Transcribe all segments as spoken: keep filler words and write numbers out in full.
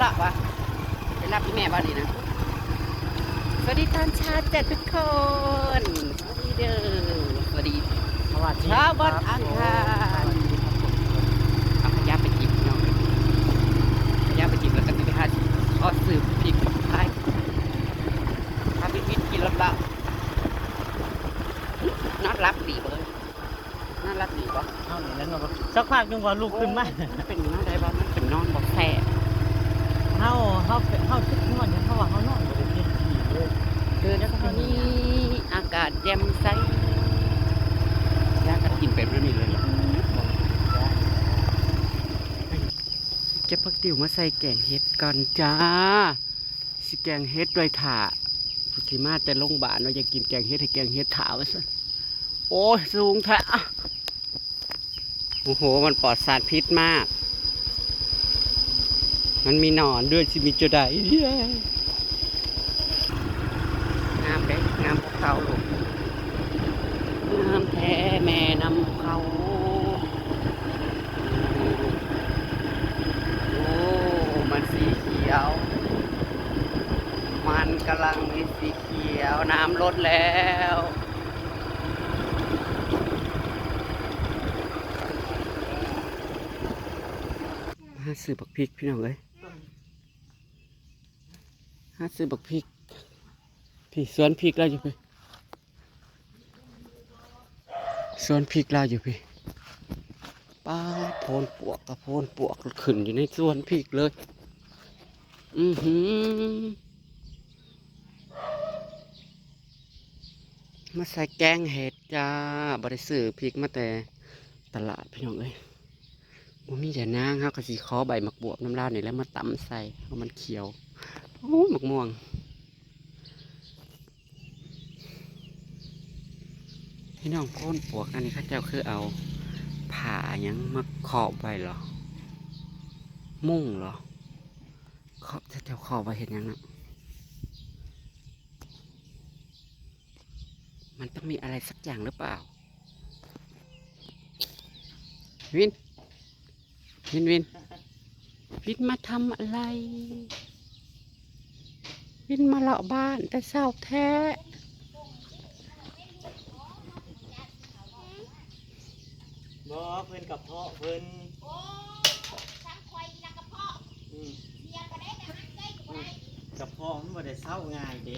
รับวะ ไปรับพี่แม่บ้านนี่นะ สวัสดีตอนเช้าจ้ะทุกคน สวัสดีเด้อ สวัสดี สวัสดี เช้าวันอังคาร เอาขยะไปกินเนาะ ขยะไปกินแล้วก็สิไปหา ขอซื้อพริกกับไข่ พาพี่วิทย์กินลำบาก นอนหลับดีบ่เฮ้ย นอนหลับดีบ่ เอานี่แล้วเนาะ สักพักหนึ่งว่าลุกขึ้นมา โอ้ย มันเป็นมาได้บ่ มันเป็นนอนบ่แซ่บ เฮา เฮา เฮาคิดนอนเนี่ย เพราะว่าเฮานอนบ่ได้เต็มที่เลย ตื่นเช้านี้อากาศแจ่มใส ยาก็กินไปเรื่อยๆเลยเนาะ เก็บผักติ๋วมาใส่แกงเห็ดก่อนจ้า สิแกงเห็ดด้วยถ่า สิมาแต่โรงพยาบาลว่าอยากกินแกงเห็ด ให้แกงเห็ดถ่าว่าซั่น โอ้ย สูงแท้อะ โอ้โห มันปลอดสารพิษมาก มันมีหนอนด้วย สิมีจะได้ งามเด้ งามภูเขาลูก งามแท้แม่นำเขา โอ้ มันสีเขียว มันกำลังมีสีเขียว น้ำลดแล้ว หาซื้อบักพริกพี่น้องเอ้ย หาซื้อบักพริก พี่สวนพริกเราอยู่พี่ สวนพริกเราอยู่พี่ ป๊าด โพนปวกกับโพนปวกขึ้นอยู่ในสวนพริกเลย อือหือ มาใส่แกงเห็ดจ้า บ่ได้ซื้อพริกมาแต่ตลาดพี่น้องเอ้ย บ่มียานาง เฮาก็สิขอใบหมากบวบนำลาวนี่แหละมาตำใส่ เพราะมันเขียว โอ้ หมากม่วง พี่น้อง โพนปวกอันนี้เขาเจ้าคือเอาผ้าหยังมาครอบไว้เหรอ มุ้งเหรอ ครอบ เขาเจ้าครอบไว้เฮ็ดหยังน่ะ มันต้องมีอะไรสักอย่างหรือเปล่า วิน วิน วิน วินมาทำอะไร วินมาเลาะบ้านแต่เช้าแท้ บ่ เพิ่นกระเพาะเพิ่น โอ้ ช่างคอยนี่นะกระเพาะ อืม เสียบ่ได้แต่หักเกยอยู่บ่ได้ กระเพาะมันบ่ได้เซาง่ายเด้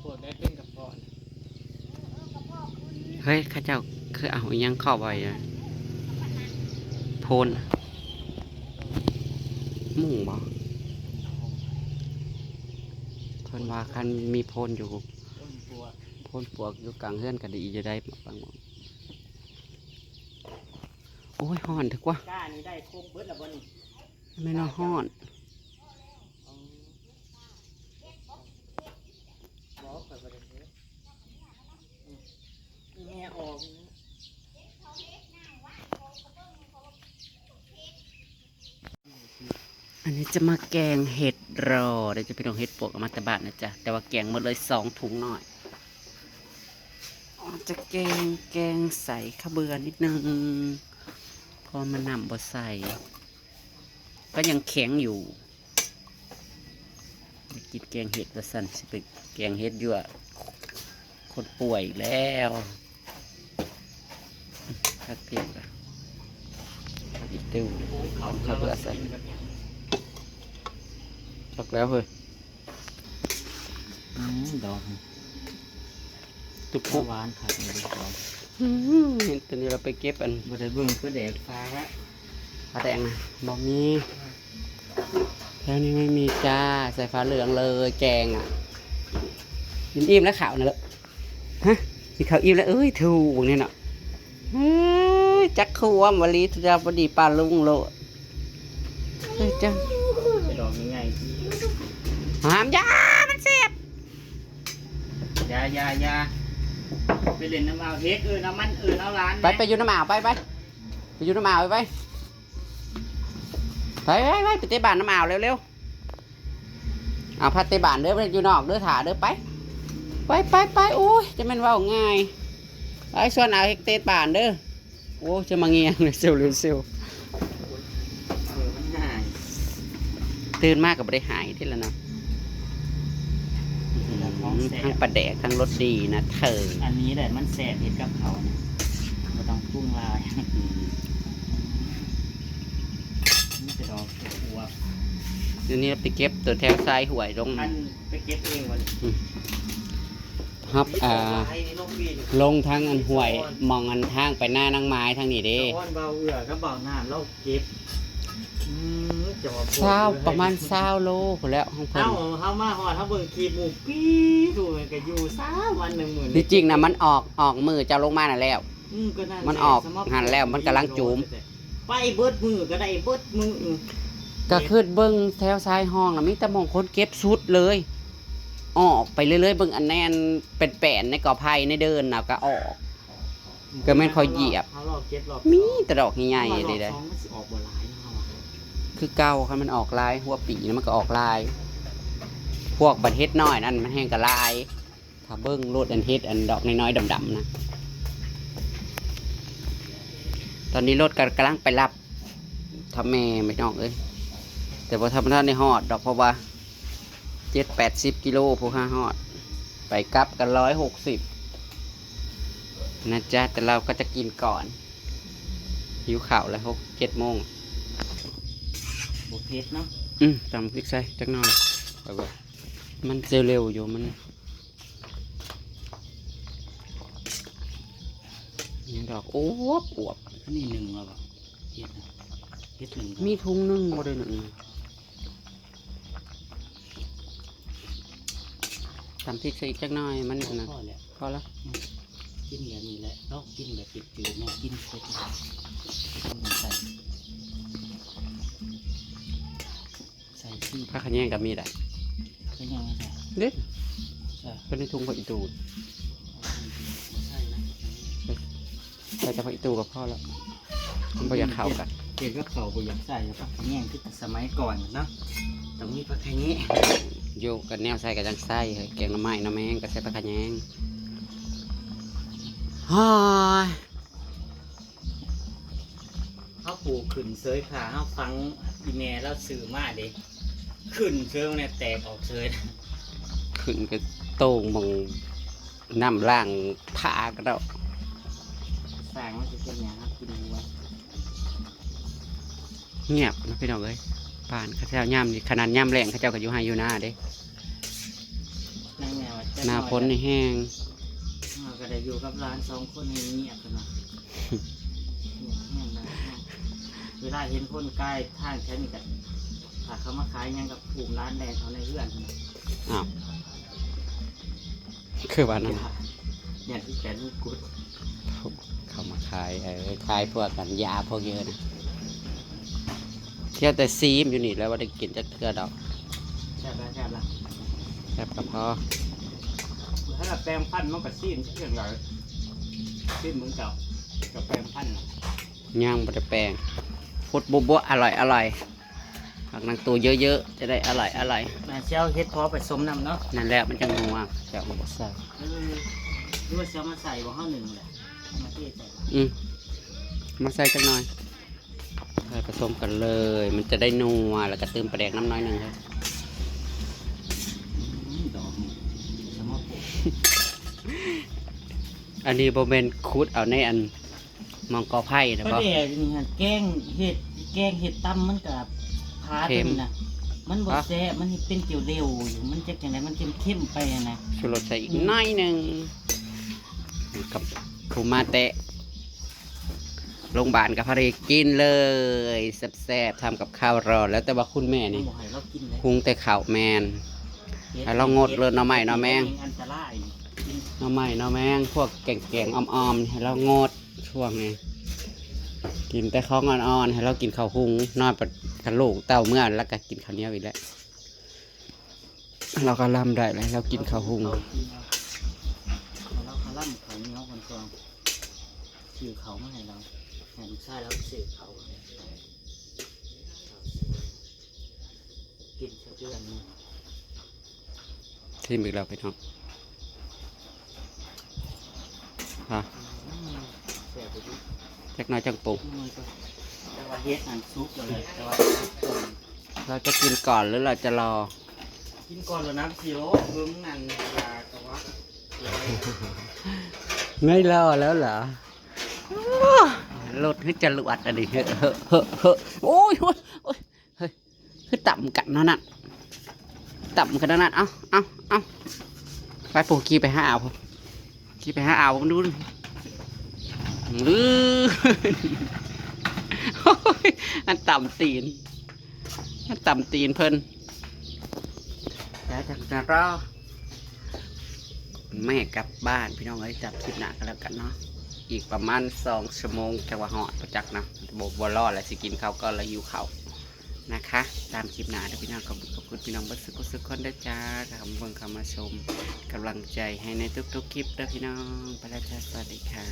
ปวดได้เป็นกระเพาะน่ะ เฮ้ย เขาเจ้าคือเอาอิหยังครอบไว้อะ โพน มุ้งบ่ เพิ่นว่าคันมีโพนอยู่ โพนปวก โพนปวกอยู่กลางเฮือนก็ดีอยู่ได้ บางหม่อง โอ้ย ฮ้อนเถอะกว่า กล้านี่ได้ครบเบิดแล้วบ่นี่ แม่นว่าฮ้อน อ๋อ บ่ ข้อยบ่ได้เฮ็ด อืม อีแม่ออก อันนี้จะมาแกงเห็ดรอ เดี๋ยวจะไปลงเห็ดปวกเอามาแต่บ้านนะจ๊ะ แต่ว่าแกงหมดเลยสองถุงหน่อย อ๋อ จะแกง แกงใส่ข้าวเบือนิดนึง เพราะมันน้ำบ่ใส่ ก็ยังแข็งอยู่ อยากกินแกงเห็ดว่าซั่น สิไปแกงเห็ดอยู่อะ คนป่วยอีกแล้ว พักเที่ยงละ อีกตู้ เอาข้าวเบือใส่ พักแล้วเฮ้ย อืม ดอก ตุ๊บปุ๊บ หวานคักนี่ดอก อืม เห็นตัวนี้เราไปเก็บอัน บ่ได้เบิ่งปลาแดก ปลาละ ปลาแดกนะ บ่มี แถวนี้ไม่มีจ้า ใส่ฟ้าเหลืองเลย แกงอ่ะ กินอิ่มแล้วข้าวนะเลย ฮะ กินข้าวอิ่มแล้ว เอ้ย ถูกเนี่ยเนาะ เฮ้ย จักควมวลี จะพอดีปลาลุงโลด เฮ้ย จ้า ไปดอกยังไง หามยา มันเสียบ อย่า อย่า อย่า ไปเล่นน้ำเอาเฮ็ด เออ น้ำมัน เออ น้ำร้าน ไป ไปอยู่น้ำอ่าว ไป ไป ไปอยู่น้ำอ่าว ไป ไป ไป ไป ไปเตะบานน้ำอ่าวเร็วๆ เอาพัดเตะบานเด้อ ไปอยู่นอกเด้อ ถ่าเด้อ ไป ไป ไป ไป โอ้ย จะแม่นเว้าง่าย ไปชวนเอาเฮ็ดเตะบานเด้อ โอ้ย จะมาเงียงเลย เซลเร็วเซล เออ มันง่าย ตื่นมาก็บ่ได้หายเด้ล่ะเนาะ อืม ทั้งปลาแดกทั้งรสดีนะเธอ อันนี้แหละมันแซ่บเฮ็ดกับข้าวนะ บ่ต้องปรุงหลาย อืม มีแต่ดอกอวบ เดี๋ยวนี้ไปเก็บตัวแถวชายห้วยลง อันไปเก็บเองวะนี่ อืม ครับ อ่า ลงทางอันห้วย หม่องอันทางไปหน้านางไม้ทางนี้เด้ สะออนเบาเอื้อกับเบาหน้าเราเก็บ อืม จะว่า ซาว ประมาณซาวโลพู้นแหล้วของเพิ่น เฮา เฮามาฮอด เฮาเบิ่งคลิปหมู่ปี๊ด ดูมันก็อยู่ซาววันหนึ่งมื้อ ที่จริงนะมันออก ออกมื้อเจ้าลงมานั่นแล้ว อืม ก็นั่นแหละ มันออก สำหรับ หันแล้วมันกำลังจูม ไปเบิดมื้อก็ได้เบิดมื้อ ก็คือเบิ่งแถวชายห้องน่ะมีแต่หม่องคนเก็บสุดเลย ออกไปเรื่อยๆ เบิ่งอันแน่นเป็นแป้นในกอไผ่ในเดินน่ะก็ออก ก็แม่นข้อยเหยียบ เฮาลอกเก็บรอบ มีแต่ดอกใหญ่ๆ เฮาลอก เลยเด้ สองมันสิออกบ่หลายเนาะ คือเก่า คันมันออกหลายหัวปีนะมันก็ออกหลาย พวกบัดเห็ดน้อยนั่นมันแฮงก็หลาย ถ้าเบิ่งโลดอันเห็ดอันดอกน้อยๆดำๆนะ ตอนนี้รถก็กำลังไปรับ ทำแม่พี่น้องเอ้ย แต่บ่ทันได้ฮอดดอก เพราะว่าเจ็ดแปดสิบกิโล ผู้หาฮอด ไปกลับกันร้อยหกสิบนะจ๊ะ แต่เราก็จะกินก่อน หิวข้าวแล้ว หกเจ็ดโมง บ่เผ็ดเนาะ อืม ตำพริกใส่จักหน่อย ไปบ่ มันจะเร็วอยู่ มัน ยังดอกอวบอวบ อันนี้หนึ่งแล้วบ่ เฮ็ดนะ เฮ็ดหนึ่ง มีถุงหนึ่งบ่ได้หนึ่ง ตำพริกใส่อีกจักหน่อย มันอันนั้น พอแล้ว พอแล้ว อืม กินแบบนี้แหละ ลองกินแบบจืดๆนะ กินเผ็ดนะ ใส่ ใส่ซี่ ผักขะแยงก็มีได้ ผักขะแยงไม่ใส่ เด้ ใส่ ก็ในถุงผักอีตูน ใส่นะ ใส่แต่ผักอีตูนก็พอแล้ว มันบ่อยากเข้ากัน เก็บกับข้าวบ่อยากใส่ผักขะแยงคือสมัยก่อนเนาะ ต้องมีผักขะแยง โยกกันแนวใส่ก็จังใส่ แกงหน่อไม้หน่อแมงก็ใส่ผักขะแยง ฮ้อย เฮาปลูกขึ้นเสยขา เฮาฝังอีแม่ลาวซื้อมาเด้ ขึ้นเสยเนี่ยแตกออกเสย ขึ้นก็โต่งหม่องน้ำล้างผ้าก็ได้ สร้างมันสิเป็นหยัง เฮากินหัว เงียบนะพี่น้องเอ้ย บ้านเขาเจ้ายามนี้ ขนาดยามแล้งเขาเจ้าก็อยู่ไร่อยู่นาเด้ นางแมว หน้าฝนนี่แฮง เฮาก็ได้อยู่กับหลานสองคนให้เงียบกันเนาะ เวลาเห็นคนกายทางแถวนี้ก็ ถ้าเขามาขายหยังกับผูมร้านแดงเขาในเฮือน อ้าว คือว่านั่น อย่างที่แขนมงกุฎ เขามาขาย เออ ขายพวกกันยาพวกเยอะนะ เที่ยวแต่ซีมอยู่นี่แล้วว่าได้กินจักเทื่อดอก แซ่บแล้ว แซ่บแล้ว แซ่บก็พอ ถ้าแปรงฟันมันก็ซีมเรื่องไร ซีมเหมือนเก่า กับแปรงฟันน่ะ ย่างบ่ได้แปรง ฟดบัวๆ อร่อย อร่อย ผักนางตูเยอะๆ จะได้อร่อย อร่อย มาเช้าเฮ็ดพอไปส้มน้ำเนาะ นั่นแหละมันจังนัว แซ่บบ่ใส่ เออ หรือว่าเช้ามาใส่บ่ เฮาหนึ่งแหละ มาเทใส่ อืม มาใส่จักหน่อย ใส่ผสมกันเลย มันจะได้นัว แล้วก็เติมปลาแดกน้ำน้อยหนึ่งครับ อืม ดอกนี่ สมอปก อันนี้บ่แม่นขุดเอาในอันหม่องกอไผ่นะ ปลา บ่ แดกนี่หั่น แกงเห็ด แกงเห็ดตำมันก็พา เค็ม ตัวนี้นะ มันบ่ ฮะ แซ่บ มันเป็นเจียวเดียวอยู่ มันจะจังได๋ มันเค็มๆ ไปอะนะ ชูรสใส่อีก อืม หน่อยหนึ่ง กับผู้มาแต่โรงพยาบาลก็พอดีกินเลย แซ่บๆ ทำกับข้าวรอ แล้วแต่ว่าคุณแม่นี่ บ่ให้เรากินเลย หุงแต่ข้าวแม่น เห็ด ให้เรางดเลย หน่อไม้หน่อแมง อันตราย หน่อไม้หน่อแมง พวกแกงๆ อ่อมๆ ให้เรางด ช่วงนี้ กินแต่ของอ่อนๆ ให้เรากินข้าวหุง นอนไปกับลูกเต้าเมื่อแล้วก็กินข้าวเหนียวอีกแล้ว เราก็ลำได้แล้ว เรากินข้าวหุง เรากินเอา เราก็ลำข้าวเหนียวก่อนก่อน ซื้อข้าวมาให้เรา ให้ลูกชายเราซื้อข้าว กินสักเดือนหนึ่ง ชิมอีกแล้วพี่น้อง ฮะ อืม แซ่บไปดิ จักหน่อยจังปรุง อืม แต่ว่าเฮ็ดอันสุกแล้วแหละ แต่ว่าปรุง เราจะกินก่อนหรือเราจะรอ กินก่อนแล้วนะพี่โอ้เพิ่งนั่นปลาแต่ว่า ไม่รอแล้วเหรอ รถคือจรวดอันนี้ เฮ้อเฮ้อเฮ้อเฮ้อโอ้ยโอ้ยโอ้ยเฮ้ย คือต่ำกันเนาะนั่น ต่ำกันเนาะนั่น เอ้าเอ้าเอ้าไปปูขี่ไปหาเอา ขี่ไปหาเอาดู อือ อันต่ำตีน อันต่ำตีนเพิ่น แล้วจากนั้นก็แม่กลับบ้านพี่น้องเอ้ย จับคลิปหน้ากันแล้วกันเนาะ อีกประมาณสองชั่วโมงจะว่าฮอดประจักนะบ่บ่รอดแล้วสิกินข้าวก็แล้วหิวข้าวนะคะ ตามคลิปหน้าเด้อพี่น้อง ขอบคุณขอบคุณพี่น้องเบิดสุขสุขคนเด้อจ้า เข้ามาเบิ่งเข้ามาชม กำลังใจให้ในทุกๆคลิปเด้อพี่น้อง ไปแล้วจ้า สวัสดีค่ะ